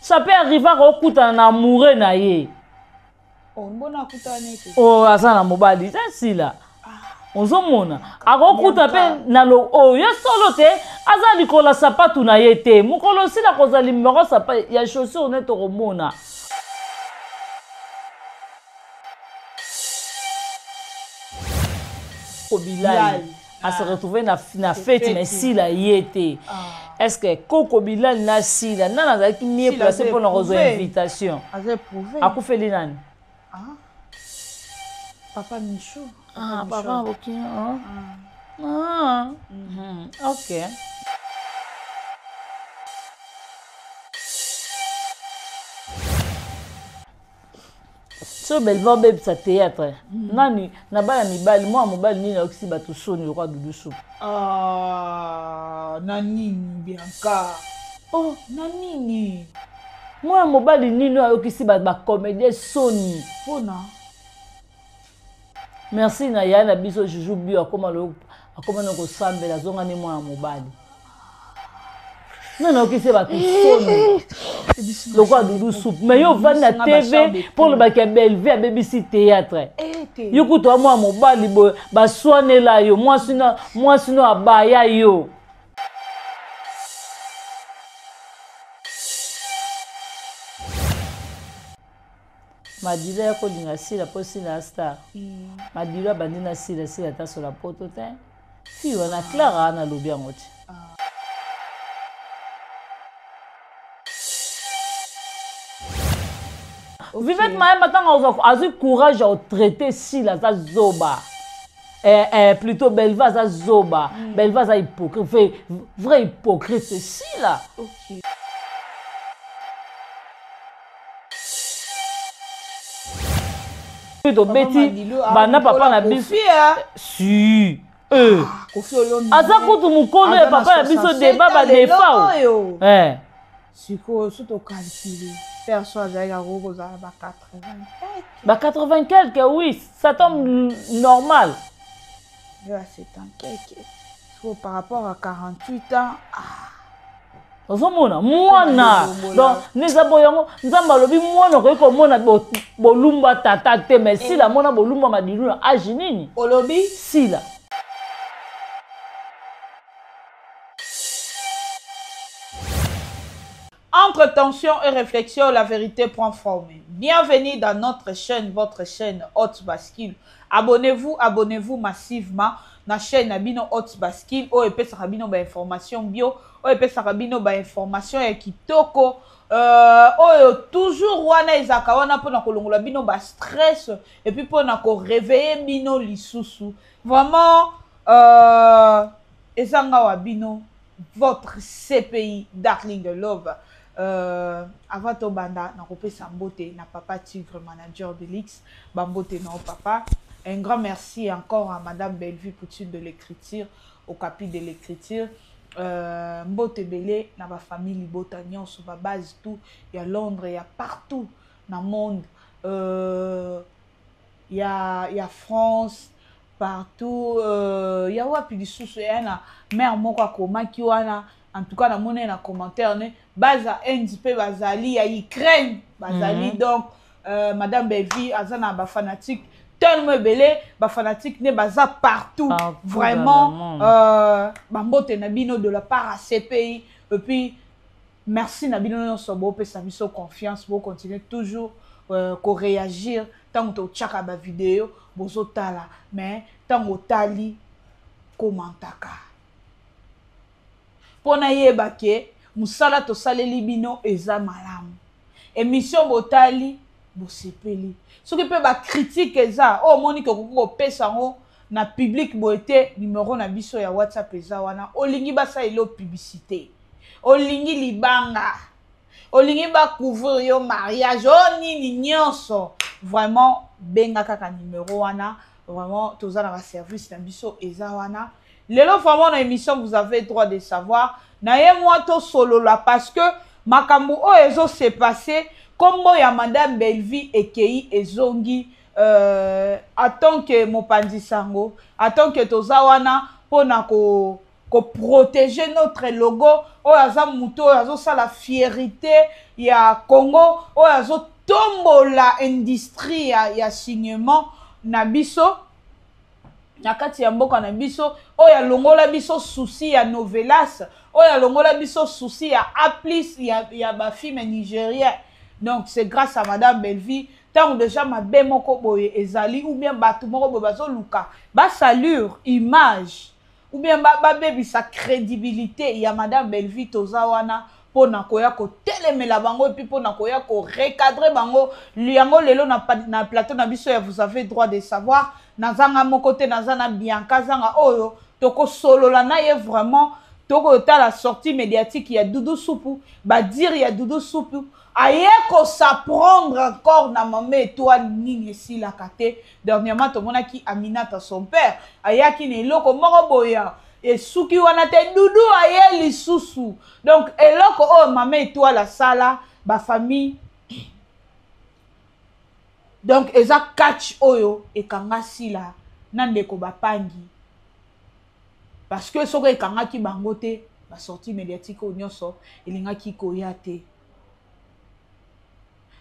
Ça peut arriver akokutana na amoureux na ye. Oh, mbona akutana ete? Oh, aza na mobali, eza Sila. Ah. Ozomona akokuta mpe na lo oyo oh, ye solo te, aza likolo ya sapatu na ye te. Mokolo Sila kozwa limero sapa ya chaussure ne tokomona. Bilal a se retrouver na fete mais Sila ye te. Ah. Est-ce que Koko Bilal na Sila nani azalaki mieux placé mpona kozwa invitation? Akufeli nani? Ah. Papa Michou. Ah, papa ok. Ah. Ah. Ok. So Belva obebisa théâtre. Nani na bana mibali, mwana mobali nini ayokisi bato soni lokola Dudu Supu? Ah, na nini Bianca? Oh, na nini? Mwana mobali nini ayokisi ba comédien soni? Pona Merci na yaya na biso Juju Bio akoma lo akoma na kosambela azonga ni mwana mobali. Nani ayokisi bato soni lokola Dudu Supu? Mais yo ovandi na TV mpo olobaki ya Bellevue abebisi théâtre. Yo kutu wa mwana mobali boye baswanela yo, mwasi no abaya yo. Madilo ya kolinga Sila mpo Sila ya star. Madilo abandi na Sila, Sila atasola poto te. Fille wana Clara wana alobi yango te. Vivette Mayemba ntango azwi courage ya kotraite Sila aza zoba. Plutôt Belva aza zoba. Belva aza hypocrite, vrai hypocrite c'est Sila. Okay. Tobeti banda papa na biso si aza kutu mokolo ya papa na biso deba badefao. Sikoyo so tocalcule perso azalaki akoki kozala ba 80 ba 80 quelque, oui, ça tombe normal. Yo ya 70 quelque sikoyo par rapport à 48 ans, ah. Ozomona mwana donc neza boye yango Nzambe alobi mwana okoki komona bolumba tata te, mais Sila amona bolumba Madilu na age nini? Olobi Sila. Entre tension et réflexion, la vérité prend forme. Bienvenue dans notre chaîne, votre chaîne Haute Bascule. Abonnez-vous, abonnez-vous massivement na chaîne na bino Haute Bascule. Oyo epesaka bino ba information bio, oyo epesaka bino ba information ya kitoko. Oyo toujours wana ezaka wana pona kolongola bino ba stress et puis pona ko réveiller bino lisusu. Vraiment, ezanga wa bino votre CPI Darling Love. Avant tobanda na kopesa mbote na papa Tigre, manager de l'X, bambote na papa. Un grand merci encore à madame Bellevue Poutine de l'écriture, au capi de l'écriture. Mbote belé na ba famille libota nyonso, ba base tout ya Londres, ya partout na monde, ya France partout, ya wapi lisusu ya na mère moko akomaki wana. En tout cas namoni na commentaire ne baza Inde pe bazali ya Ukraine bazali. Donc madame Bellevue aza na ba fanatique tellement ebele, ba fanatique ne baza partout, partout vraiment, dans le monde. Bambote na bino de la part à CPI et puis merci na bino nyonso bopesa biso confiance, bo continuer toujours ko réagir tant to tchaka ba vidéo bozotala, mais tant otali komantaka pona yeba ke musala tosaleli bino eza malamu. Émission botali bosepeli, soki pe ba critique eza oyo omoni ke okoki kopesa yango na public boye te, numéro na biso ya WhatsApp eza wana. Olingi basalela yo publicité, olingi libanga, olingi ba couvrir yo mariage, o nini nyonso, vraiment benga kaka numéro wana. Vraiment toza na ba service na biso eza wana. Lelo vraiment na émission vous avez droit de savoir na ye moi to solola parce que makambo oyo ezo se passer, kombo ya madame Bellevue ekei ezongi, en tant que mopanzi sango, en tant que toza wana pona ko Koprotéger notre logo, oyo aza moto oyo azosala fierté ya Congo, oyo azotombola industrie ya cinéma na biso na kati ya mboka na biso, oyo alongola biso souci ya novelas, oyo alongola biso souci ya A plus ya bafilme nigérien. Donc c'est grâce à madame Bellevue. Ntango déjà mabe moko boye ezali, ou bien bato moko boye bazoluka basalir image ou bien babebisa crédibilité ya madame Bellevue, toza wana mpona koya kotelemela bango et puis mpona koya korecadrer bango. Yango lelo na plateau na biso ya Vous avez droit de savoir, nazanga moko te, naza na Bianca Zanga oyo tokosolola na ye. Vraiment, tokotala sortie médiatique ya Dudu Supu, badires ya Dudu Supu, aye kos'en prendre encore na mama Étoile. Nini esilaka te? Dernièrement tomonaki Aminata, son père, ayaki na eloko moko boya, esuki wana te, Dudu aye lisusu. Donc eloko oyo mama Étoile asala bafamille, donc eza catch oyo ekanga Sila na ndeko bapangi, parce que soki ekangaki bango te, basortie médiatique oyo nyonso elingaki koya te.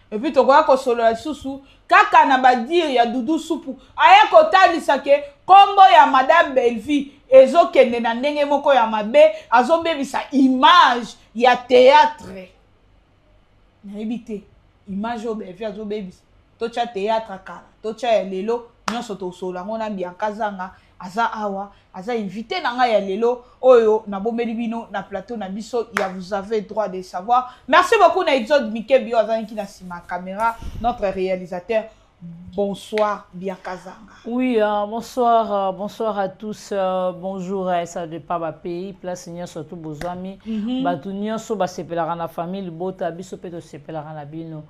Et puis tokoya kosolola lisusu kaka na badires ya Dudu Supu, aye kotalisa ke nkombo ya madame Bellevue ezokende na ndenge moko ya mabe, azobebisa image ya théâtre. Nayebi te image oyo Bellevue azobebisa, totya théâtre kala, totya ya lelo, nyonso tosolola yango na Bianca Zanga. Aza awa, aza invité na ngai ya lelo oyo nabombeli bino na plateau na biso ya Vous avez droit de savoir. Merci beaucoup na Exode Mikebi oyo azalaki na nsima ya caméra, notre réalisateur. Bonsoir Bianca Zanga. Oui, bonsoir, bonsoir à tous, bonjour, ça dépend ba pays, place nyonso surtout bozwami. Bato nyonso basepelaka na famille libota biso mpe tosepelaka na bino.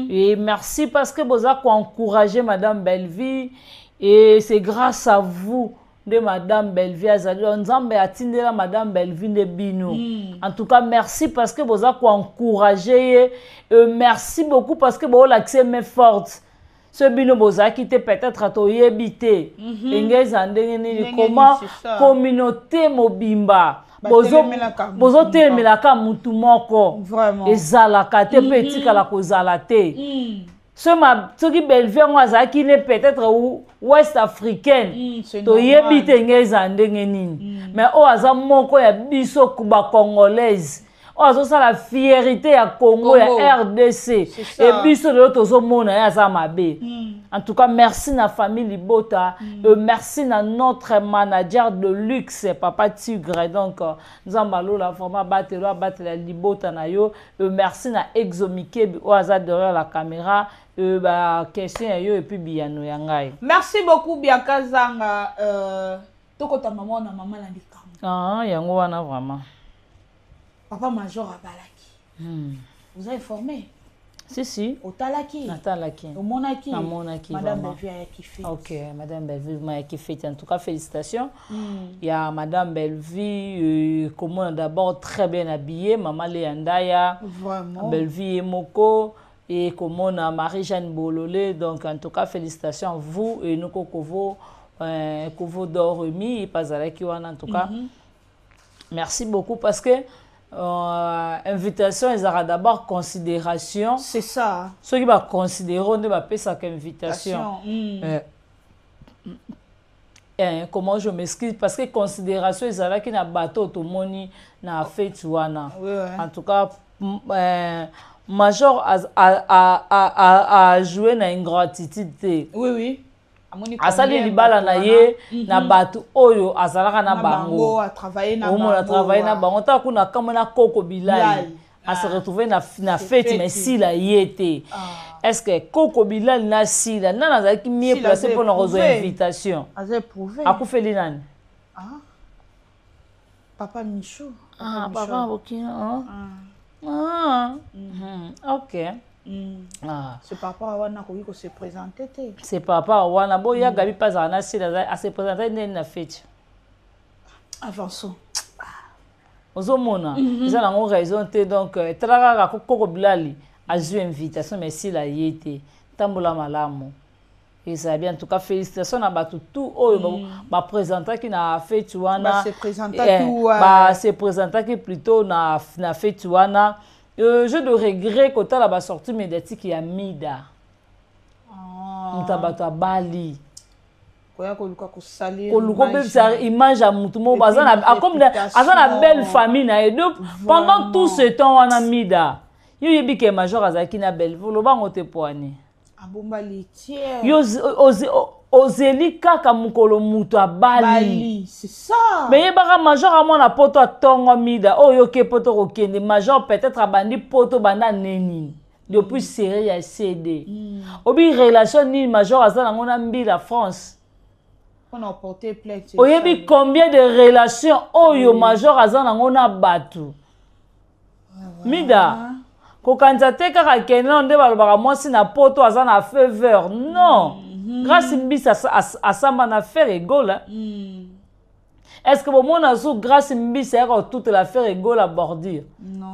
Et merci parce que boza koencourager madame Bellevue et c'est grâce à vous nde madame Bellevue azali. Nzambe atindela madame Bellevue nde bino. En tout cas merci parce que boza koencourager ye. Merci beaucoup parce que boolakisa main forte. So bino bozalaki te, peut-être toyebi te enge eza ndenge nini, comment communauté mobimba bozotelemelaka mutu moko. Ezalaka te mpe etikala kozala te. Soki Bellevue yango azalaki ne peut-être ouest africaine, toyebi te nge eza ndenge nini. Mais oyo aza moko ya biso bacongolaise, oyo azosala fierté ya Congo, ya RDC, e biso lelo tozomona ye aza mabe. En tout cas merci na famille libota. Merci na notre manager de luxe, papa Tigre. Donc Nzambe alola vraiment abatela, abatela libota na yo. Merci na Exo Mikebi oyo aza derrière la caméra. Baquestion ya yo et puis biyano ya ngai. Merci beaucoup Bianca Zanga. Tokota mama na mama na likambo. Ah, yango wana vraiment. Papa Major abalaki. Vous avez formé? Si si. Otalaki? Natalaki. Omonaki? Namonaki. Madame Bellevue ayaki fête. Ok, madame Bellevue ayaki fête. En tout cas félicitations. Ya madame Bellevue, komona d'abord très bien habillée, mama Léa Ndaya. Vraiment. Bellevue ye moko et komona Marie-Jeanne Bololé. Donc en tout cas félicitations à vous et nous kovo kovo d'or remis pazalaki wana. En tout cas merci beaucoup parce que invitation ezalaka d'abord considération. C'est ça. Soki baconsidérer nde bapesaka invitation. Comment je m'excuse, parce que considération ezalaki na bato tomoni na fête wana. En tout cas Major a joué na ingratitude te. Oui. Asali libala na ye na bato oyo azalaka na bango, omona travaille na bango. Ntaka kuna kamwe na Koko Bilali ase retrouve na fête, mais Sila ye te. Est ce que Koko Bilali na Sila, nani azalaki mieux placé mpona kozwa invitation? Akufeli nani? Papa Michou. Ah, papa Bokino. Ah. Ok. Ah. C'est par rapport à wana akoki kose présenter te. C'est par rapport à wana boya. Gabi mpe azala na Sila, ase présente ndeni na feti? Avançons. Ozomona eza nango raison te. Donc tala kaka, Koko Bilali azwi invitation mais Sila ye te. Tambola malamu. Ezala bien. En tout cas, félicitations na bato tout oyo baprésentaki na feti wana. Base présentaki plutôt na feti wana. J'ai de regret kotala basortie médiatique ya Mida. Moto ya bato abali. Koya koluka kosalir. Koluka obebisa image ya motu moko aza na belle famille na ye. Donc pendant tout ce temps wana, Mida, yo oyebi ke major azalaki na Belle, olobango te poani. Abomba litière. Yo ozeli kaka mokolo moto abali. C'est ça. Mais yebaka, major amona poto atongo. Mida oyo oke poto kokende, major peut-être abandi poto banda neni depuis série ya CD. Obi relation nini major aza nango na Mbila France? Oyebi combien de relation oyo major aza nango na bato? Mida, kokanisa te kaka kende nde balobaka mwasi na poto aza na faveur. Non. Grâce Mbisi asamba na Ferre Gola. Est ce que bomona so Grâce Mbisi ayaka kotutela Ferre Gola bordure?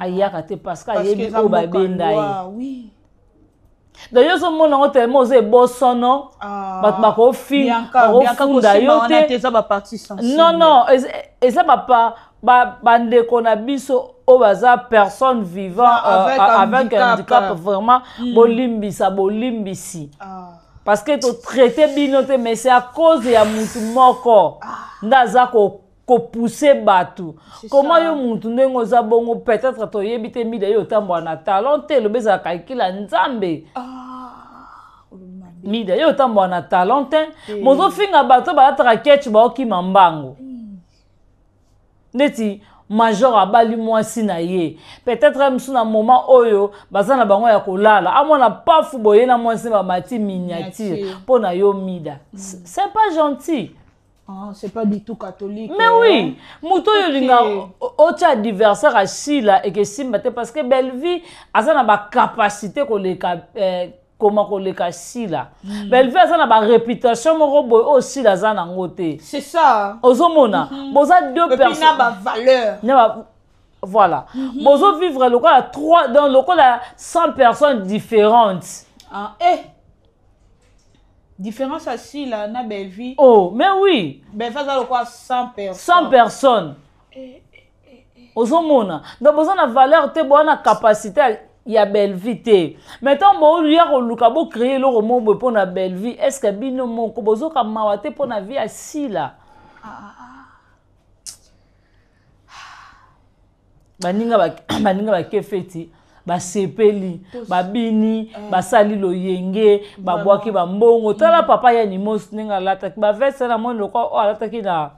Ayaka te, parce que ayebi oyo babenda ye. Donc yo ozomona yango tellement oza ebosono, bato bakofunda yo te. Non, non, eza bandeko na biso oyo baza personne vivant avec handicap. Vraiment, bolimbisa, bolimbisi, parce que totraite bino te, mais c'est à cause ya mutu moko nde aza kopousse bato. Comment yo mutu ndenge oza bongo, peut-être toyebi te. Mida, yo otambola na talon te, elobi ezala calcul ya Nzambe. Mida, yo otambola na talon te, mozofinga bato balataka ketch, baokima mbango neti major abali mwasi na ye. Peut-être mosu na moment oyo baza na bango ya kolala, amona pafu boye na mwasi bamati miniature mpo na yo. Mida, c'est pas gentil. Ah, c'est pas du tout catholique. Mais oui, moto oyo olinga otia adversaire asila ekesimba te, parce que Bellevie aza na bacapacité koleka koma koleka Sila. Bellevie aza na baréputation moko boye oyo Sila aza nango te. C'est ça. Ozomona, boza deux personnes na bavaleur. Voilà. Bozovivre lokola trois, donc lokola 100 personnes différentes. Ah, eh. Différence asila na Bellevie. Oh, mais oui. Bellevie aza lokola 100 personnes. 100 personnes. Eh, eh, eh, ozomona, donc boza na valeur te, boza na capacité ya Bellevie te. Mais ntango boya koluka bocréer eloko moko boye mpo na Bellevie, est ce que bino moko bozoka mawa te mpo na vie ya Sila? Ah, ah, ah. Baninga bake feti, basepeli, babini, basali loyenge, babwaki bambongo. Tala papa ya Nimos ndenge alataki baveste na moni lokwa oyo alataki na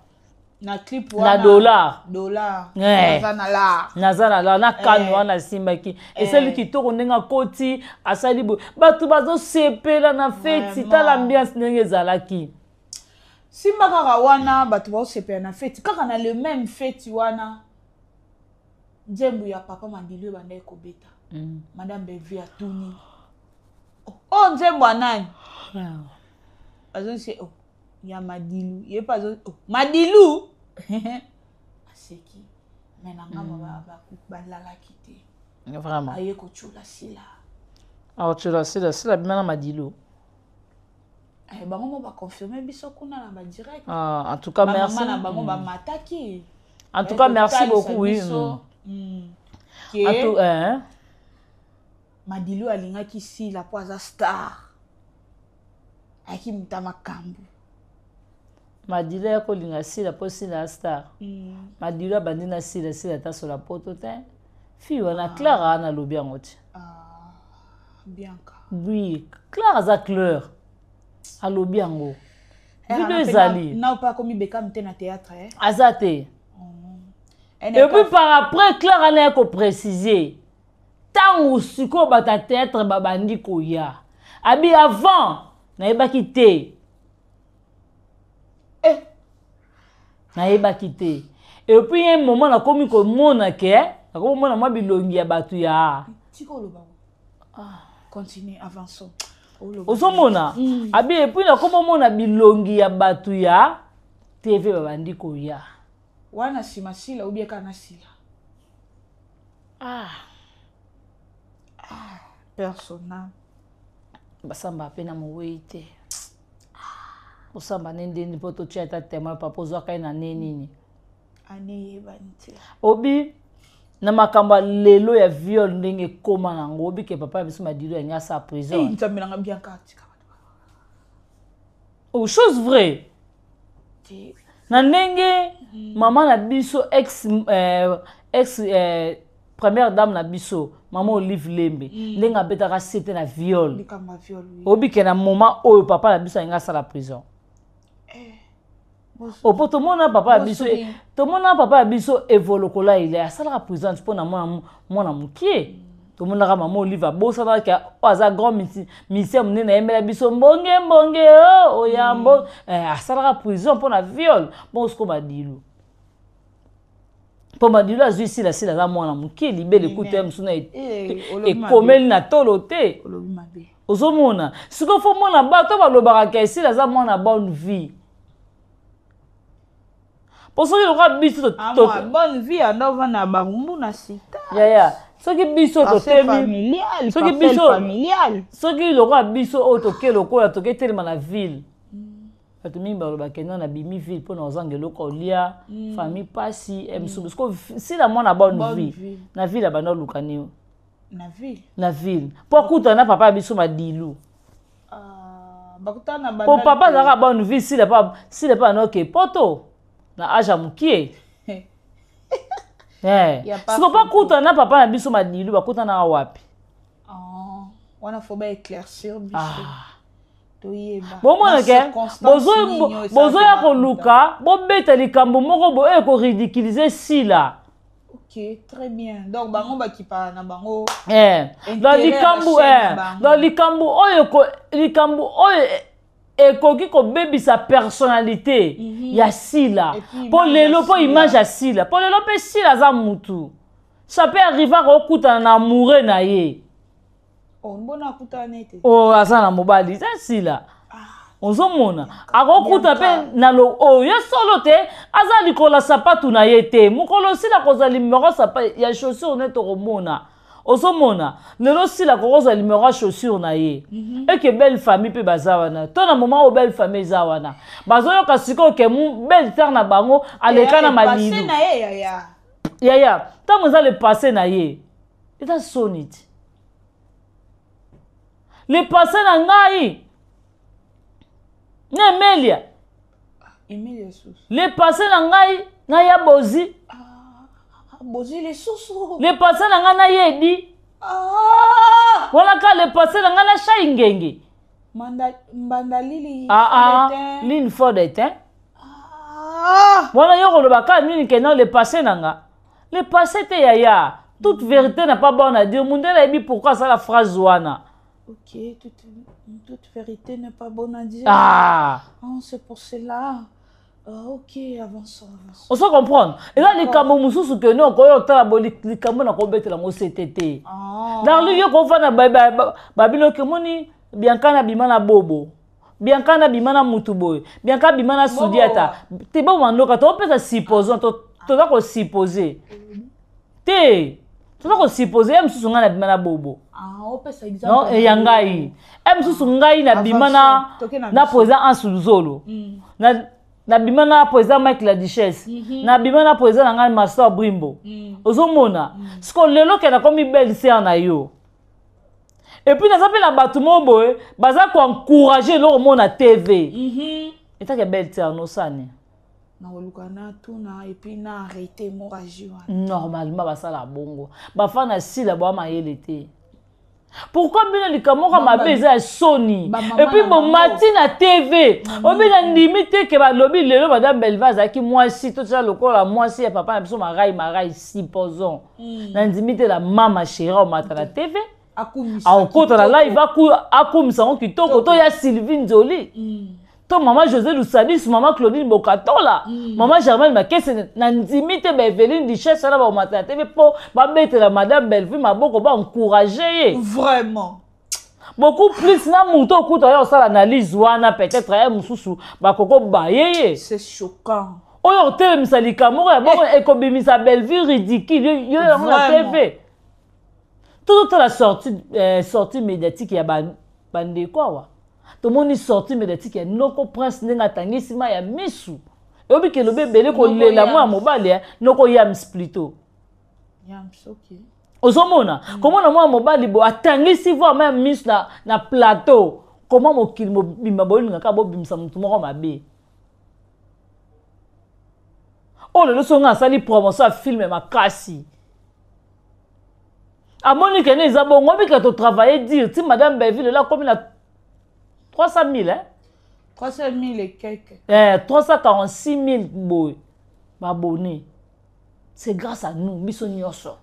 na clip. Na dollar. Dollar. Naza na lar, naza na lar na kano wana asimbaki, esali kitoko ndenge akoti, asali boye, bato bazosepela na feti. Tala ambiance ndenge ezalaki. Simba kaka wana bato baosepela na feti, kaka na le même feti wana, nzembo ya papa Madilu ebandaki kobeta. Madame Bellevue atuni: "Oyo nzembo ya nani?" Azongisi: "Oh, ya Madilu." Ye mpe azo: "Oh, Madilu." Aseki, me na ngambo balalaki te. Vraiment. Aye kotyola Sila. Akotyola Sila? Sila bima na Madilu. Eh, bango mo baconfirme biso kuna na badirect. Ah, en tout cas, merci. Na bango bamataki. En tout cas, merci beaucoup, oui. Ke En tout, hein? Madilu alingaki Sila mpo aza star, ayaki moto ya makambo. Madilu ya kolinga Sila mpo Sila ya star. Madilu abandi na Sila, Sila atasola poto te. Fille wana Claire aa nalobi yango ti. Ah, Bianca. Oui, Claire aza claire, alobi yango, video ezali. Na mpe akomi Bekam te na théâtre, eh? Aza te. Et puis par après, Claire ana ya koprécise ntango sikoyo bato ya théâtre babandi koya, abi avant nayebaki te. Eh. Nayebaki te. Et puis un moment nakomi komona ke nakomi komona mwa bilongi ya bato ya Tika oloba. Continue, avançons. Ozomona, abi et puis nakomi omona bilongi ya bato ya TV babandi koya. Wana nsima Sila ou bien kaka na Sila? Ah. Ah, personnel. Basamba mpe na mowei te. Osamba ne ndeni mpo totia ata témoin papa ozwaka ye na ne nini? Ane eyebani te. Obi na makambo ya lelo ya viol ndenge ekóma nango, obi ke papa ya biso Madilu yangi asala prison. Eh, Nzambe nanga, Bianca, atika. Oh, chose vraie. Te. Na ndenge mama na biso ex première dame na biso, mama Olive Lembe, ndenge abetaka sete na viol. Likambo ya viol, oui. Oyebi ke na moment oyo papa na biso alingi asala prison. Opo tomona papa ya biso, tomona papa ya biso Evolokola, ile asalaka prison mpo na mwana mokie. Tomonaka mama Olive abosanaka oyo aza grand musicien monene, ayembela biso mbonge mbonge o oyambo. Asalaka prison mpo na viol. Bongo siko Madilu, mpo Madilu azwi Sila, Sila aza mwana mokie, libele kutu ya mosu na ekomeli na tolo te. Olobi mabe. Ozomona sikoyo, fo mwana bato balobaka ke Sila aza mwana bonne vie, mpo soki lokola biso bonne vie anda ovanda barumbu na sita. Yaya, soki biso totemi, soki biso, soki lokola biso oyo toke, lokola toke telema na ville, bato mingi balobaka eno nabimi ville mpo na kozanga eloko olia, famille pasi mosusu. Siko Sila mwana bonne vie na ville, abanda oluka nini? Na ville. Na ville, mpo akutana na papa ya biso Madilu, po papa azalaka bonne vie. Sila pa, Sila pa anoke poto na age ya mokie. Siko mpo akutana na papa na biso Madilu, bakutanaka wapi? Wana fo baéclaircir biso, toyeba. Bomona ke bozoya koluka bobeta likambo moko boye oyo ekoridiculiser Sila. Ok, très bien. Donc bango bakipaka na bango. Donc likambo, donc likambo oyo ekoki kobebisa personnalité ya Sila, mpo lelo, mpo image ya Sila, mpo lelo mpe Sila aza mutu, ça peut arriver akokutana na amoureux na ye. Oh, mbona akutana ete? Oh, aza na mobali, eza Sila. Ozomona, akokuta mpe na oyo ye solo te, aza likolo ya sapatu na ye te. Mokolo Sila kozwa numero ya chaussure ne, tokomona. Ozomona, lelo Sila kokozwa numero ya chaussure na ye, eke belle famille mpe baza wana to na moment oyo belle famille eza wana, bazoyoka sikoyo ke belle sœur na bango aleka na Madilu. Yaya, ntango eza le passé na ye, eza soni ti le passé na ngai na Emelia, le passé na ngai na ya Bozi. Bozi lisusu. Le passé na ngai na yedi wana ka, le passé na ngai na Shai Ngenge. Mbanda Lili. Ah ah, Line Fodet, hein? Wana yo koloba kaka nini ke non, le passé na nga, le passé te. Yaya, toute vérité n'a pas bon à dire. Mundele ayebi pourquoi asala phrase wana. Ok, toute vérité n'est pas bonne à dire. Ah. Oh, c'est pour cela. Ah, ok, avançons, avançons. Ozo comprendre, eza likambo mosusu ke no okoyo otala bo likambo na kobetela yango sete te. Dans yo kofanda babino ke moni Bianca na bima na Bobo, Bianca na bima na mutu boye, Bianca bima na Sudiata te. Bomandoka, topesa supposons, toza kosupposer te, toza kosupposer. Ye mosusu ngai nabima na Bobo, non, eya ngai e mosusu ngai nabima na président Anse Luzolo, nabima na président Mike la Duchesse, nabima na président na ngai Master Brimbo. Ozomona siko lelo ke nakomi belle sœur na yo, et puis naza mpe na bato moko boye baza koencourager eloko moko na TV. Etake belle sœur nosani. Nakoluka natuna et puis na arrêté hémorragie wana. Normalement basala bongo, bafana Sila boa mayele te. Pourquoi bino likambo moko mabe eza ya soni, et puis bomati na TV obi na ndimi te ke balobi lelo madame Belva azalaki mwasi, totia lokola mwasi ya papa na biso Marai Marai, supposons. Na ndimi te la mama chérie omata na TV, akokota na live, akumisa yango kitoko, to ya Sylvie Nzoli, to mama José Lusadis, mama Claudine Bokatola, mama Germaine Makese. Na ndimi te baeveline Duchesse wana baomata na TV mpo babetela madame Bellevue maboko, baencourager ye. Vraiment. Beaucoup plus na moto okuta oyo osala analyse wana, peut-être ye mosusu bakoko baye ye. C'est choquant. Oyo otelemisa likambo moko ya bongo ekobimisa Bellevue ridicule, yo yango na TV. Tozotala sortie médiatique ya bandeko awa. Tomoni sortie médiatique ya noko Prince ndenge atangisi mai ya misu. Oyebi ke elobi ebele kolela mwana mobali eh, noko Yams plutôt. Yams, okay. Ozomona komona mwana mobali bo atangisi voir même misu na plateau. Comment mokili mobimba bolinga kaka bobimisa motu moko mabe. Oyo lelo songa asali promotion ya film makasi. Amoni kene eza bongo, obika to travailler dire ti madame Bellevue lelo akomi na 300 000 hein? 300 000 et quelques. Eh, 346 000 boy abonnés. C'est grâce à nous, biso nyonso.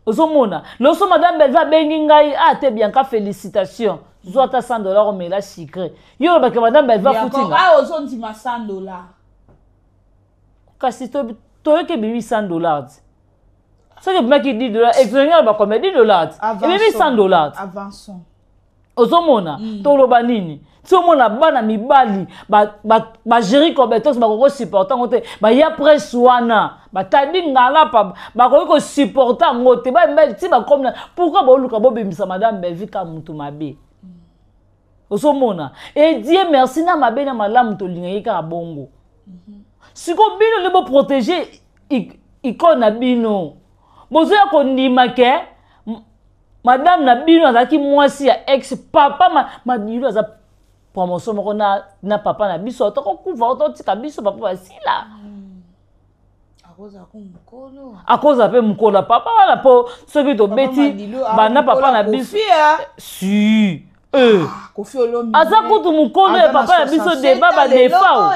Ozomona, loso madame Bellevue abengi ngai, ah te Bianca félicitations. Zwa ata $100 omela sucré. Yo olobaka madame Bellevue afuti nga. Ah ozondima $100. Kasi toyoki ebimi $100. Soki ebimaki $10, ezongi aloba combien? $10. Ebimi $100. Avançons. Ozomona, toloba nini? Ti omona bana mibali ba Jerry Corbetos bakoki supporter yango te, ba ya presse wana, ba Tadi Ngalapa bakoki ko supporter yango te, ba mibali ti bakomi na pourquoi boluka bobimisa madame Bellevue ka mutu mabe? Ozomona, et Dieu merci na mabe na malamu tolingaki kaka bongo. Siko bino nde bo protéger icône na bino. Bozoya kondima ke madame na bino azalaki mwasi ya ex papa Madilu aza promotion moko na papa na biso, tokokufa totika biso papa basila. Akoza pe mokolo ya papa wana po soki tobeti banda papa na biso si aza kutu mokolo ya papa na biso deba ba defa.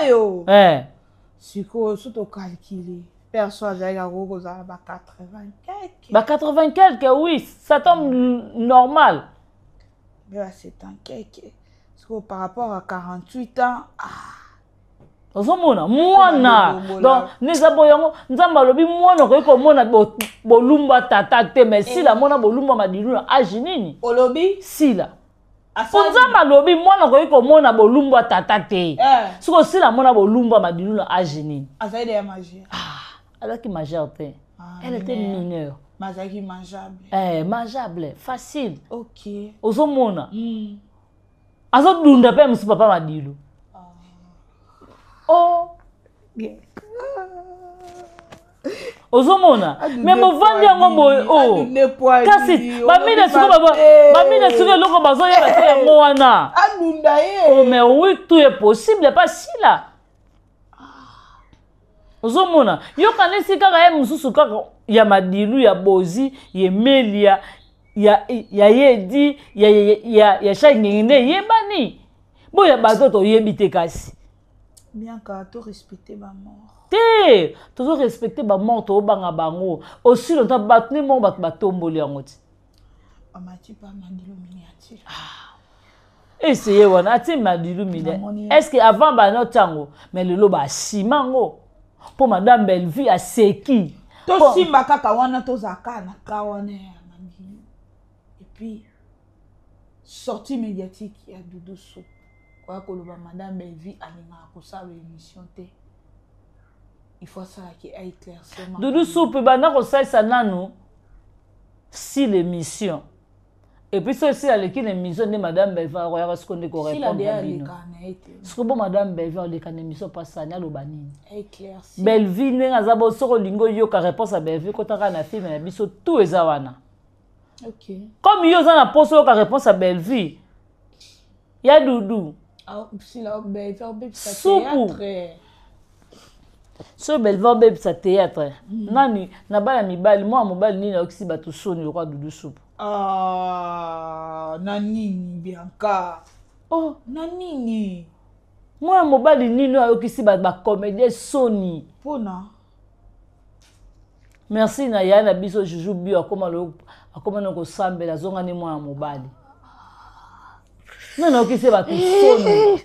Sikoyo so tokalkile perso azalaki akoki kozala ba 80 quelque. Ba 80 quelque, oui, ça tombe normal. Ba 70 quelque. Sikoyo par rapport à 48 ans, ah. Ozomona mwana donc neza boyango nzambe alobi mwana okoki komona bolumba tata te, mais sila mona bolumba Madilu na age nini? Olobi? Sila. Po nzambe alobi mwana okoki komona bolumba tata te. Siko sila mona bolumba Madilu na age nini? Azali ya majeur. Ah, azalaki majeur te. Elle était mineure. Mais azalaki mangeable. Eh, mangeable, facile. OK. Ozomona. Azodunda pe musu papa Madilu. Oh. Ozomona. Mais bovandi yango boye oh. Kasi bamina siko baba bamina siko eloko bazoyeba te yango wana. Adunda ye. Oh mais oui, tout est possible, pas sila. Ozomona, yokanisi kaka ye mosusu kaka ya Madilu ya Bozi, ya Emelia, ya Yedi, ya Shai Ngenge nde eyebani. Boya bato toyebi te kasi. Bianca, to respecter ba mort. Te, tozo respecter ba mort, tobanga bango. Aussi longtemps bato ne mort bato batomboli yango ti. Amati pa Madilu miniature. Ah. Essayez wana ati Madilu miniature. Est-ce que avant ba no tango, mais lelo ba simango. Po madame Bellevue a seki. To simba kaka wana to zaka na ka wana ya Madilu. Et puis sortie médiatique ya Doudou Sou. Kwa koloba madame Bellevue alingaka kosala émission te. Il faut ça qui a éclaircissement. Doudou Sou pe banda kosalisa nanu si l'émission. Et puis ça aussi aleki na émission nde madame Bellevue akoyaka siko nde ko répondre bino. Siko bo madame Bellevue aleka na émission pa sani aloba nini? Bellevue ndenge aza bo soko olingi oyoka réponse ya Bellevue kotaka na film na biso tout eza wana. Okay. Comme yo oza na poso oyoka réponse ya Bellevue ya Doudou. Supu. So Bellevue obebisa théâtre. Nani na bana mibali mwa mobali nini ayokisi bato soni lokola Doudou Supu? Ah, na nini Bianca? Oh, na nini? Mwa mobali nini ayokisi ba comédien soni? Pona. Merci na ya na biso Juju Bio akoma lo akoma na kosambela zonga ni mwana mobali. Non non kisi ba soni.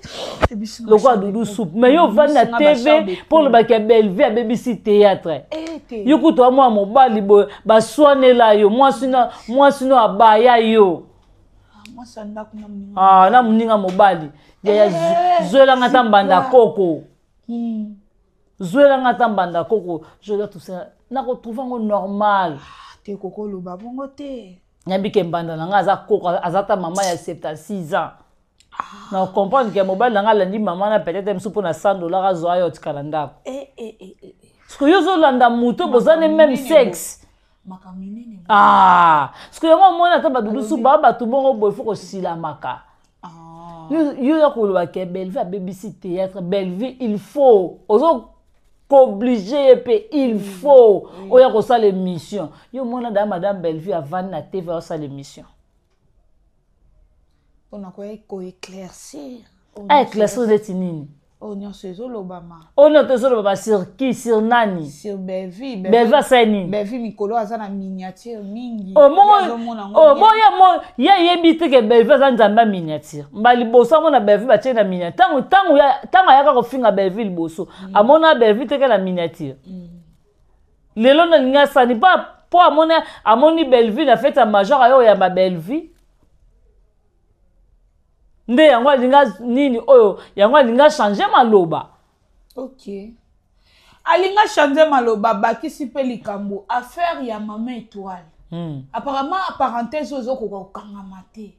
Lokola Doudou Soupe mais yo ovandi na TV pour lobaki ya Bellevue abebisi théâtre. Yo kutu wa mwana mobali boye baswanela yo mwasi no abaya yo. Ah na moninga mobali. Ya zwelanga ta mbanda koko. Zwelanga ata mbanda koko, je dois tout ça. Nako trouver ngo normal. Ah, te koko loba bongo te. Nayebi ke mbanda na nga aza koko, aza ta mama ya 76 ans. Na comprendre ke mobali na ngai alandi mama na peut-être mosusu mpo na 100 dollar azwa ayo otikala ndako. Eh, eh, eh, eh. Parce que yo ozolanda moto boza ne même sexe. Ah, parce que yango omoni ata badudusu ba bato bongo boye fo kosilamaka. Ah. Yo ya koloba ke Bellevue abebisi théâtre, Bellevue il faut ozo kooblige ye mpe il faut oya kosala émission. Yo omona da madame Bellevue avandi na TV osala émission. Mpona koya koéclaircir. Aéclaircir neti nini? Oyo nyonso ezolobama. Oyo nyonso ezolobama sur qui? Sur nani? Sur Bellevue. Bellevue asali nini? Bellevue mikolo aza na miniature mingi. Omoya mo ye ayebi te ke Bellevue aza nzambe ya miniature. Mba liboso amona Bellevue batie na miniature. Ntango ntango ntango ayaka kofinga Bellevue liboso, amona Bellevue teke na miniature. Lelo nalingi asani mpo amoni amoni Bellevue na fete ya major ayo oyamba Bellevue. Nde yango alinga nini oyo yango alinga changer maloba. Ok. Alinga changer maloba, bakisi mpe likambo affaire ya mama Étoile. Apparemment parenthèse oyo ezokoka kokangama te.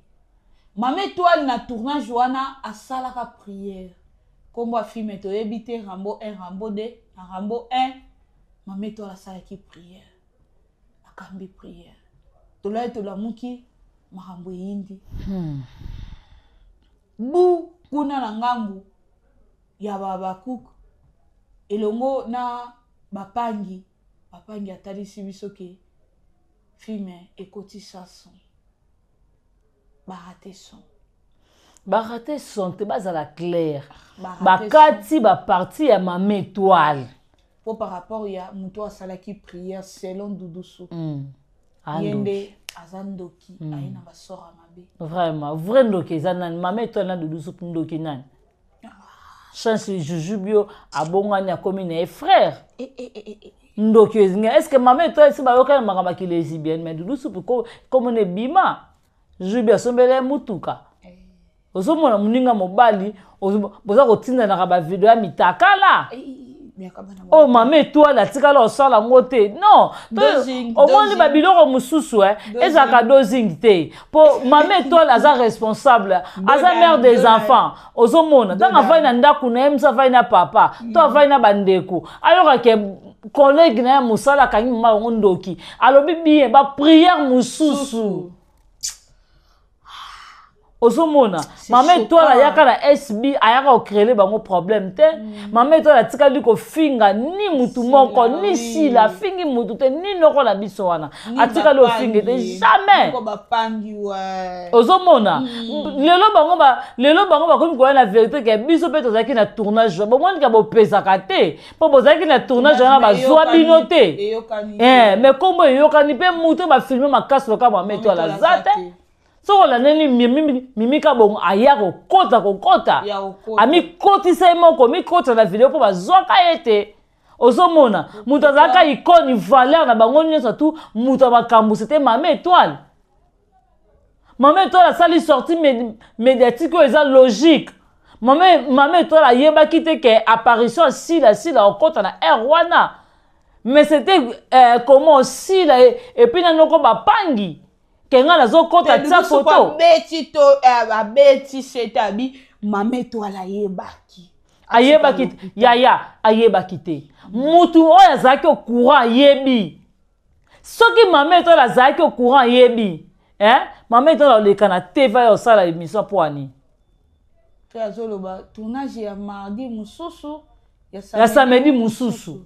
Mama Étoile na tournage wana asalaka prière. Kombo ya film toyebi te, Rambo 1, Rambo 2, na Rambo 1 mama Étoile asalaki prière. Akambi prière. Tolai tolamuki makambo eyindi. Bu kuna na ngambu ya babakuk elongo na bapangi, bapangi atalisi biso ke film ekoti sa son. Barate son. Barate son te, bazala clair. Bakati ba partie ya mama Étoile. Po par rapport ya moto asalaki prière selon Doudou. Ye nde aza ndoki, aye na basora mabe. Vraiment, vrai ndoki eza nani? Mama Étoile na Doudou Soupe ndoki nani? Chance Juju bio abongani akomi na ye frère. Ndoki ezinga. Est-ce que mama Étoile si bayoka na makambo ya kilesbienne, mais Doudou Soupe comme ne bima Juju bio asombela ye mutuka. Ozomona moninga mobali boza kotindanaka ba video ya mitakala. Oh mama Étoile atikala osala yango te. Non, omoni ba biloko mosusu ezalaka dosing te. Po mama Étoile aza responsable, aza mère des enfants. Ozomona ntango avandi na ndako na ye, mosu avandi na papa, to avandi na bandeko, ayoka ke collègue na ye mosala akangi mama yango ndoki, alobi bien ba prière mosusu. Ozomona mama Étoile ayaka na SB, ayaka kocréer bango problème te. Mama Étoile atikali kofinga ni mutu moko ni sila, afingi mutu te, ni noko na biso wana atikali ofinga te jamais. Ozomona lelo bango lelo bango bakomi koya na vérité ke biso mpe tozalaki na tournage. Bomoni ka bopesaka te mpo bozalaki na tournage wana, bazwa bino te, mais kombo eyokani mpe mutu bafilme makasi loka mama Étoile aza te. Soki olandeli Mimi Kabongo aya kokota kokota, amikotisa ye moko, mikota na video mpo bazwaka ye te. Ozomona moto azalaka icône valeur na bango nyonso tu, moto ya makambo c'était mama Étoile. Mama Étoile asali sortie médiatique oyo eza logique. Mama Étoile ayebaki te ke apparition sila sila okota na air wana, mais c'était comment sila et puis nanoko bapangi ke nga nazokota tia photo. Abeti to abeti sete abi mama Étoile ayebaki. Ayebaki yaya, ayebaki te. Mutu oyo azalaki au courant ayebi. Soki mama Étoile azalaki au courant ayebi, hein? Mama Étoile aleka na TV ayo osala émission mpo ani to azoloba tournage ya mardi mosusu. Ya samedi mosusu.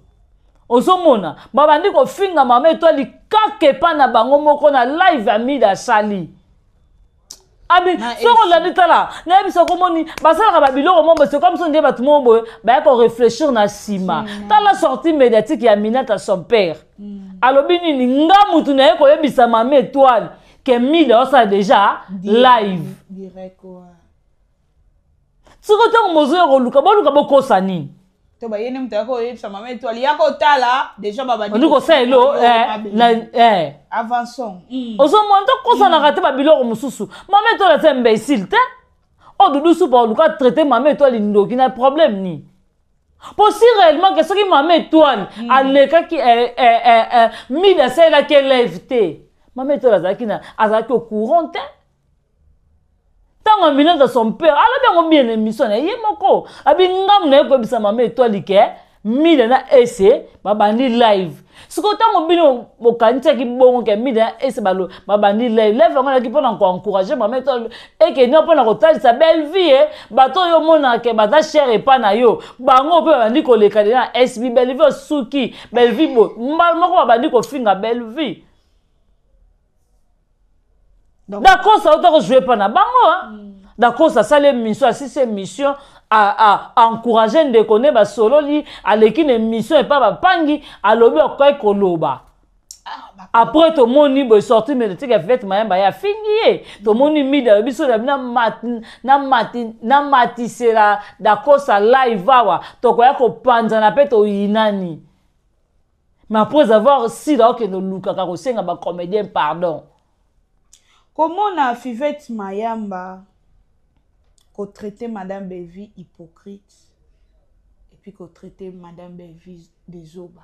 Ozomona babandi kofinga mama Étoile kaka epa na bango moko na live ya Mida asali abi. Soki olandi, tala nayebisa, komoni basalaka babiloko mo boye, c'est comme so nde bato moko boye baya koréfléchir na nsima. Tala sortie médiatique ya Minata son père, alobi nini? Nga mutu naye koyebisa mama Étoile ke Mida osala déjà live. Siko ntango mozoya koluka boluka bokosa nini? To bayeni moto ayaka koyebisa mama Étoile ya kotala déjà babandi Ondi kosala elo. Avançons. Ozomona tokosanaka te babiloko mosusu. Mama Étoile aza imbécile te. Oyo Dudu Supa oluka traité mama Étoile ndoki na problème nini? Po si réellement ke soki mama Étoile alekaki Mida asalelaki élève te, mama Étoile azalaki na azalaki au courant te. Ntango Aminata son père alobi yango bien na émission na ye moko, abi ngambo na ye koyebisa mama Etoile ke Mida na Ese babandi live. Sikoyo ntango bino bokanisaki bongo ke Mida na Ese babandi live, live yango elaki mpona koencourage mama Etoile ekende mpona kotalisa belle vie eh. Bato oyo omonaka ke baza cher epa na yo, bango mpe babandi koleka deja na SB. Belle vie osuki, belle vie boye, mbala moko babandi kofinga belle vie. Dacosta auta kojoue mpa na bango mm. Dacosta asali émission, asisi émission, encourage ndeko nde basololi, aleki na émission epa bapangi, alobi akoki koloba. Ah, après tomoni boye sorti médiatique ya Fivette Mayamba ye afingi ye, tomoni Mida alobi so namatisela Dacosta live awa tokoya kopanzana mpe toyinani. Mais après avoir sila okende olukaka kosenga bacomédien pardon. Komona Fivette Mayamba kotraite Madame Bellevue hypocrite et puis kotraite Madame Bellevue de zoba.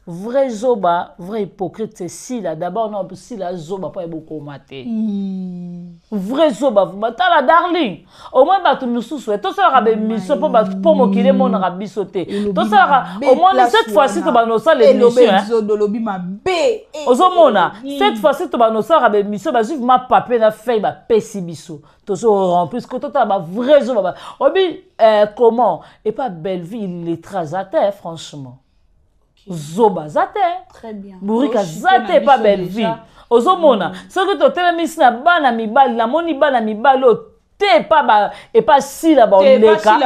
Vrai zoba, vrai hypocrite, c'est Sila. D'abord, non, Sila zoba, pas bokoma te. Vrai zoba, tala darling. Au moins bato mosusu, tosalaka ba émission po bato po mokili emonaka biso te. Tosalaka au moins cette fois-ci to bano sala émission. Olobi mabe. Ozomona, cette fois-ci to bano salaka ba émission, bazwi vraiment papier na feuille bapesi biso. Tozo remplir ce que totala ba vrai zoba. Obi comment? Et pas Bellevue, il lettre aza te, franchement. Zoba aza te, bourrique aza te epa Bellevue. Ozomona soki totelemisi na bana mibali, namoni bana mibali oyo te epa epa Sila baoleka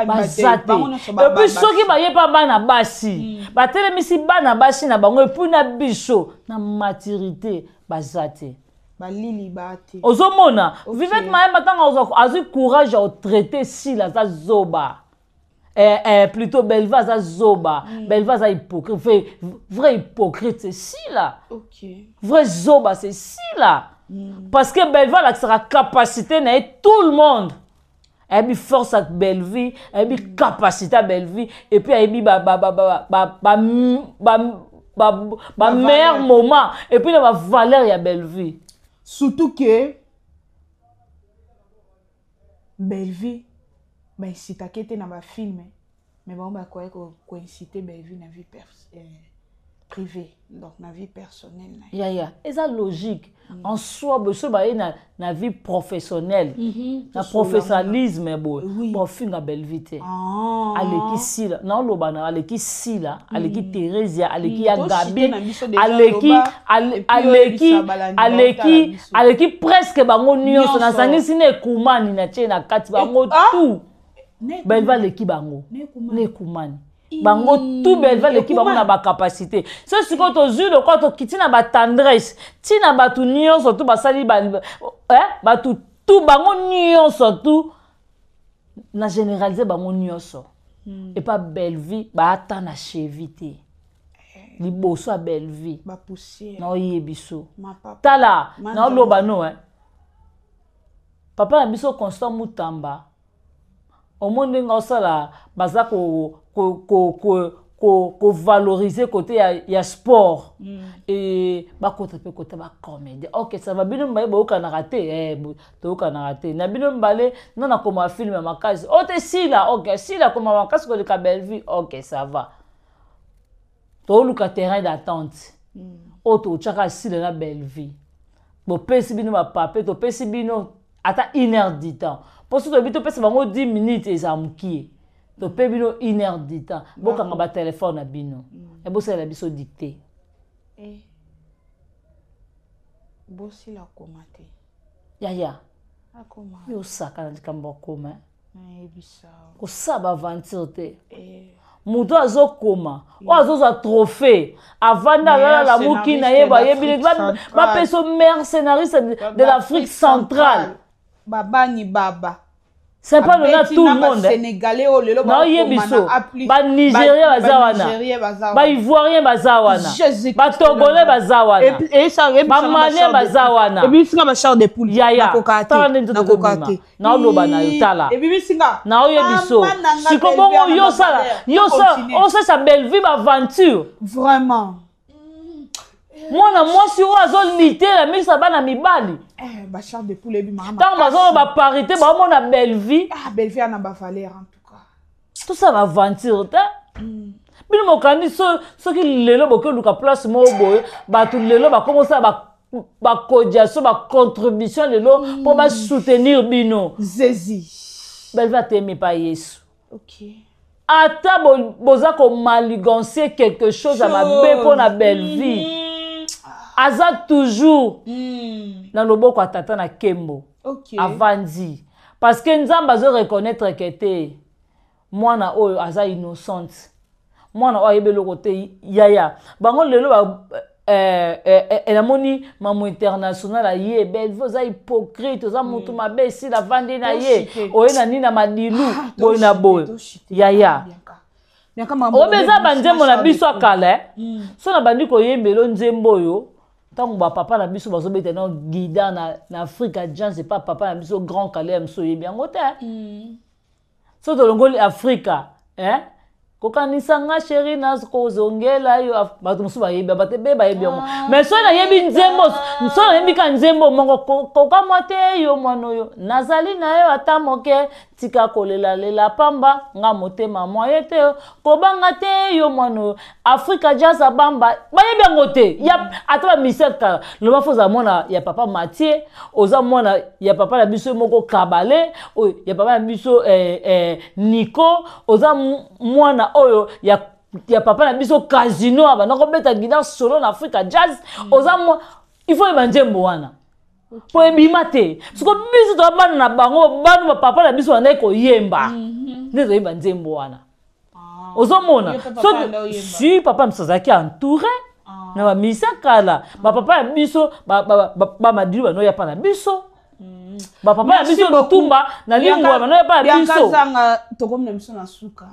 baza te. Et puis soki baye pa bana basi, batelemisi bana basi na bango, et puis na biso na maturité baza te. Balili ba te. Ozomona Vivette Mayamba ntango azwi courage ya kotraite Sila aza zoba. Plutôt Bellevue aza zoba. Bellevue aza hypocrite, vrai, vrai hypocrite c'est Sila. Vrai zoba c'est Sila. Parce que Bellevue alakisaka capacité na ye tout le monde. Ayebi force ya Bellevue, ayebi capacité ya Bellevue, et puis ayebi ba, ba, ba, ba, ba, ba, ba, ba, ba meilleur moment, et puis na ba valeur ya Bellevue. Surtout que Bellevue ba incitake te na ba film, mais bango ba koya ko inciter Bellevue na vie privée, donc na vie personnelle na ye. Ya, ya, eza logique. En soi, boso ba ye na vie professionnelle, na professionnalisme boye. Bon, finga Bellevue te. Aleki Sila, na oloba na aleki Sila, aleki Theresia, aleki ya To Gabi, chite na biso déjà aleki, loba, ale, et puis aleki, oyebisa balandi ba aleki, otala biso. aleki presque bango nyonso. Nyonso. Nasangisi na ekumani na tie na kati bango Ah? tout. Ne Bellevue aleki bango. Ne ekumani. Ne ekumani. Bango tout Bellevue aleki bango na ba capacité. So sikoyo tozwi lokola tokiti na ba tendresse, ti na bato nyonso tout basali ba, hein, bato tout bango nyonso tout na généraliser bango nyonso. Et pas Bellevue ba ata na cheville te. Liboso ya Bellevue. Ba poussière. Na oyebi so. Ma papa. Tala, Ma na oloba nzambe. no, hein. Papa na biso Constant Mutamba. Omoni ndenge osala baza ko valoriser côté ya sport. Et bakota pe côté ba comédie. OK, ça va bino mbaye boyokanaka te, toyokanaka te. Na bino mbale non na koma film ya makasi. Oh te Sila, OK, Sila koma makasi koleka Bellevue. OK, ça va. Toluka terrain d'attente. Oyo totyaka Sila na Bellevue. Bopesi bino ba papier, topesi bino ata une heure du temps. Po soki toyebi topesa bango 10 minutes ezala mokie. Tope bino une heure du temps. Bokanga ba téléphone na bino. E bosalela biso dictée. Bosila koma te. Yaya. Akoma. Yo osaka na likambo ya koma, hein? Nayebisa. Kosala ba aventure te. Moto azokoma, oyo azozwa trophée, avanda Meilleur alala lamuki na ye, scénariste bayebi d'Afrique centrale. bapesa meilleur scénariste de l'Afrique centrale. Babani baba. C'est pas donné à Abeti tout na le ba monde, hein. Sénégalais oyo lelo Na bakoma oyebi na so. A plus. Ba Nigérien Ba- baza ba wana. Nigérien baza Ba wana. Ivoirien baza wana. Jésus Ba Christ Togolais de baza wana. Et puis, et ça, et puis, Ba ça, Malien ba char de baza poule. wana. Et puis, singa ba char de poule. Yaya. Nakoka te. Tala ndenge Nakoka tozobima. te. Na oloba na yo, tala. Et puis, singa. Na oyebi so. Mama na nga Siko Bellevue bongo ana yo ba sala. valeur. Yo sala. Continue. Osala sa Bellevue ba aventure. Vraiment. Mwana mwasi oyo azolitela miso ya bana mibali. Eh, bachar de poule ebimaka ntango bazoloba parité, baomona Bellevie. Ah, Bellevie ana bavaleur en tout cas. Tosala aventure te. Bino mokandi, soki lelo boki oluka place moko boye, bato lelo bakomosala bacotisation, bacontribution lelo mpo basoutenir bino. Zezi. Bellevie atemi pa Yesu. Okay. Ata boza komanigancer quelque chose ya mabe mpo na Bellevie, aza toujours na loboko ya tata na nkembo. Avandi parce que Nzambe azo reconnaître ke te, mwana oyo aza innocente, mwana oyo ayebi eloko te. Yaya bango lelo namoni mamo international aye: "Bellevie oza hypocrite, oza motu mabe." Esila avandi na ye oye na nini na madilu boye na boye. Yaya, oyo eza banzembo na biso ya kala. So na bandi koyembela nzembo oyo ntango bapapa na biso bazobeta na guitare na Afrika Jazz, epa papa na biso Grand Kale ya biso, oyebi yango te. So tolongoli Afrika, eh? Kokanisa nga chéri, nakozongela yo. Bato mosusu bayebi, bato ebe bayebi yango, mais soki nayebi nzembo, soki nayebi ka nzembo moko: "Kokamwa te yo mwana oyo nazali na yo, ata moke, tika kolelalela pamba, nga motema moye te, kobanga te yo mwana oyo." Afrika Jazz abamba, bayebi yango te. Ya ata bamisere kala loba fo ozala mwana ya papa Mathieu, oza mwana ya papa na biso moko Kabale, oyo ya papa na biso Nico, oza mwana oyo ya papa na biso Casino, abanda kobeta guitare solo na Afrika Jazz. Oza mwa, il faut yeba nzembo wana mpo ebima te. Siko biso toza bana na bango, bana bapapa na biso bandaki koyemba, nde toyemba nzembo wana. Ozomona, soki si papa biso azalaki entouré na bamisa kala, bapapa ya biso bamadilu banoya pa na biso, bapapa ya biso Lutumba na Lingwa banoya pa na biso. Zanga, tokomi na biso na suka.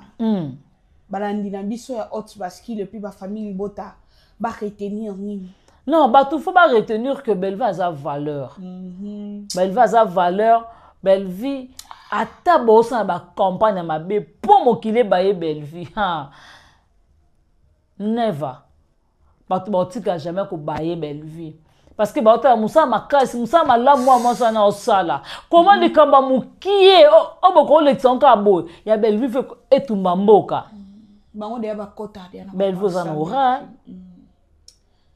Balandi na biso ya Haute Bascule et puis bafamille libota baretenir nini? Non, bato faut baretenir que Bellevie aza valeur. Bellevie aza valeur. Bellevie, ata bosala bacampagne ya mabe mpo mokili ebaye Bellevie, never. Bato baotika jamais kobaye Bellevie, parce que baotala mosala makasi, mosala malamu mwa mwasi wana osala. Koma likambo ya mokie oyo bokolekisa ngo kaka boye ya Bellevie, fe etumba mboka. Bango deya bakota. Bellevie oza na ora,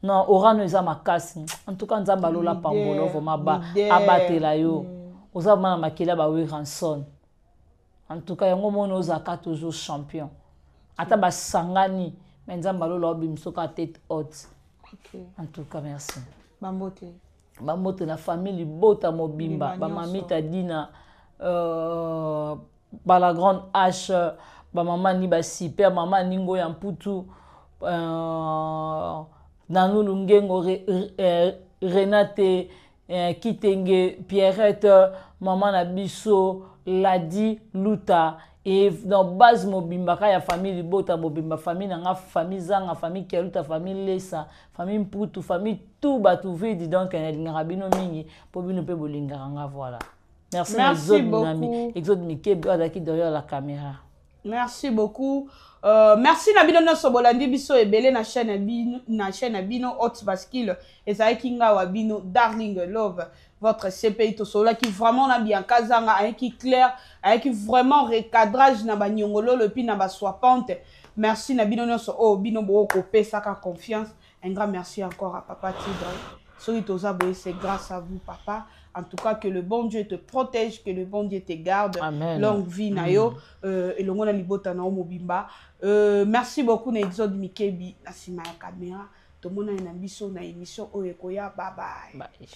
non, orano eza makasi. En tout cas, Nzambe alola pambolo vraiment, ba abatela yo. Oza vraiment na makili ya bawi Ranson. En tout cas, yango moni ozalaka toujours champion, ata basangani, mais Nzambe alola obimiso kaka tête haute. En tout cas, merci. Bambote. Bambote na famille libota mobimba, bamamita Dina, bala grande H, bamama ni basiper, mama Ningo ya Mputu, Nanulu Ngengo, Renate Kitenge, Pierrette, mama na biso Ladi Luta, et dans base mobimba ka ya famille libota mobimba, famille na nga, famille Zanga, famille Kialuta, famille Lesa, famille Mputu, famille tout bato vidi. Donc nalingaka bino mingi mpo bino mpe bolingaka nga. Voilà, merci. Merci beaucoup. Exode Mikebi oyo azalaki derrière la caméra. Merci beaucoup. Merci na bino nyonso bolandi biso ebele na chaîne ya bino, na chaîne ya bino Haute Bascule. Ezalaki nga wa bino Darling Love, votre CPI. Tosololaki vraiment na Bianca Zanga, ayaki clair, ayaki vraiment recadrage na banyongololo et puis na baswapante. Merci na bino nyonso oyo bino bokopesaka confiance. Un grand merci encore à papa Tigre. Soki toza boye, c'est grâce à vous, papa. En tout cas, que le bon Dieu te protège, que le bon Dieu te garde. Amen. Longue vie na yo, elongo na libota na yo mobimba. Merci beaucoup na Exode Mikebi na nsima ya caméra. Tomonani na biso na émission oyo ekoya. Bye bye. Bye.